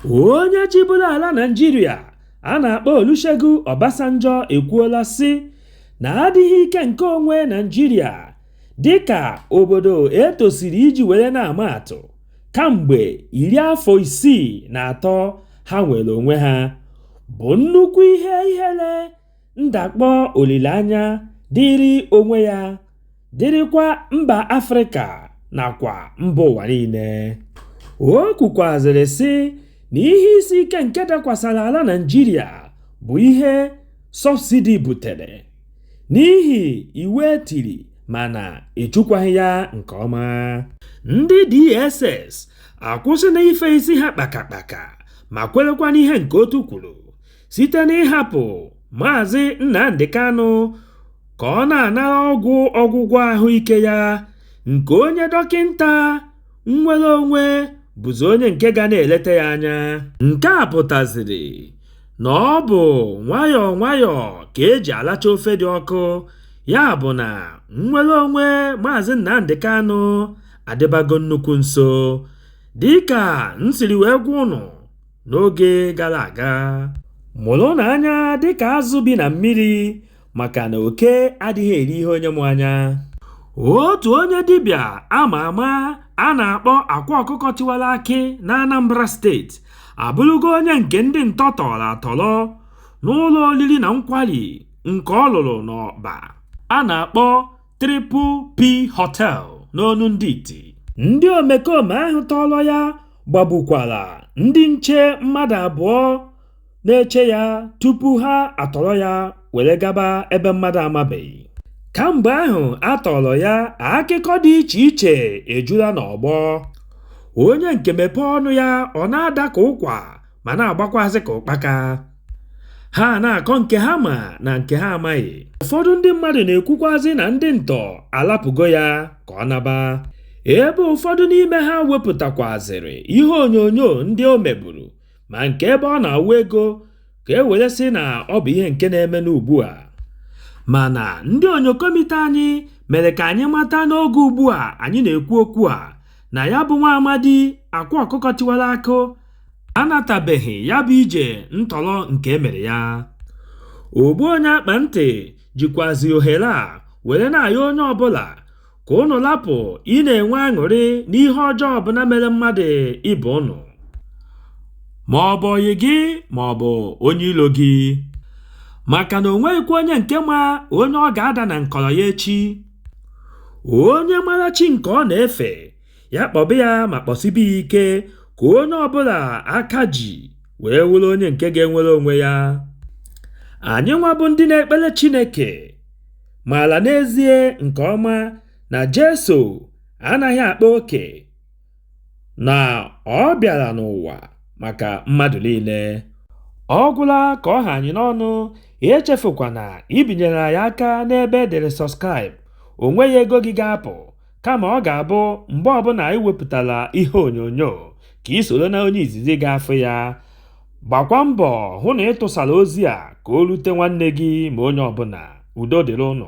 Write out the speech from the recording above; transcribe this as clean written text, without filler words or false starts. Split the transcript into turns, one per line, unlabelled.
Onye chịburu ala Naịjirịa a na-akpọ Olusegun Obasanjo ekwuola sị na adịghị ike nke onwe Naịjirịa dịka obodo etosiri iji were na-ama atụ kamgbe 63 ha nwere onwe ha bụ nnukwu ihe ihere, ndakpọ olileanya dịịrị onwe ya, dịrịkwa mba Afrịka nakwa mba ụwa niile. O kwukwazịrị sị na ihe isi ike nke dakwasara ala Naịjirịa bụ ihe subsidy butere n'ihi iwu e tiri mana echukwaghị ya nke ọma. Ndị DSS akwụsịna ife isi ha kpakakpaka ma kwerekwa n'ihe nke otu kwuru site n'ịhapụ Maazị Nnamdi Kanu ka ọ na-anara ọgwụ ọgwụgwọ ahụike ya nke onye dọkịnta nnwere onwe bụzi onye nke ga na-eleta ya anya. Nke a pụtaziri na ọ bụ nwayọọ nwayọọ ka eji alacha ofe dị ọkụ, ya bụ na nnwere onwe Maazị Nnamdi Kanu adịbago nnukwu nso, dịka m siri wee gwa ụnụ n'oge gara aga. Mụrụnụ anya dịka azụ bi na mmiri, maka na oke adịghị eri ihe onye mụ anya. Otu onye dibịa ama ama a na-akpọ Akwa Ọkụkọ Tiwara Akị na Anambra Steeti abụrụgo onye nke ndị ntọ tọrọ atọrọ n'ụlọ oriri na nkwari nke ọ lụrụ n'Ọkpa a na-akpọ Triple P Hotel n'onu ndị iti. Ndị omekome ahụ tọrọ ya gbagbukwara ndị nche mmadụ abụọ na-eche ya tupu ha atọrọ ya were gaba ebe mmadụ amabeghị. Kamgbe ahụ a tọrọ ya, akụkọ dị iche iche ejula n'ọgbọ. Onye nke mepee ọnụ ya ọ na-ada ka ụkwa ma na-agbakwazị ka ụkpaka. Ha na-akọ nke ha ma na nke ha amaghị. Ụfọdụ ndị mmadụ na-ekwukwazị na ndị ntọ alapụgo ya ka ọ naba, ebe ụfọdụ n'ime ha wepụtakwazịrị ihe onyonyo ndị o meburu ma nke ebe ọ na-awụ ego ka e were sị na ọ bụ ihe nke na-eme n'ugbu a. Mana ndị onyokomite anyị mere ka anyị mata n'oge ugbu a anyị na-ekwu okwu a na ya bụ nwa amadi Akwa Ọkụkọ Tiwara Akụ anatabeghị ya bụ ije ntọrọ nke e mere ya. Ogbu onye akpa ntị jikwazi ohere a were na-ayọ onye ọbụla ka ụnụ lapụ ị na-enwe aṅụrị n'ihe ọjọọ ọbụla mere mmadụ ibe ụnụ, ma ọ bụ ọyị gị ma ọ bụ onye ilo gị, maka na o nweghịkwa onye nke ma onye ọ ga-ada na nkọrọ ya echi. Onye mara chi nke ọ na-efe ya kpọba ya ma kpọsibe ya ike ka onye ọbụla aka ji wee wụrụ onye nke ga-enwere onwe ya. Anyị nwa bụ ndị na-ekpere Chineke maara n'ezie nke ọma na Jesu anaghị akpa oke, na ọ bịara n'ụwa maka mmadụ niile. Ọ gwụla ka ọ ha anyị n'ọnụ. Echefukwana ibinyere anyị aka n'ebe e dere subscribe. O nweghị ego gị ga-apụ, kama ọ ga-abụ mgbe ọbụla anyị wepụtara ihe onyonyo ka ị soro na onye izizi ga-afụ ya. Gbakwa mbọ hụ na ị tụsara ozi a ka o rute nwanne gị ma onye ọbụla. Udo dịrị ụnụ.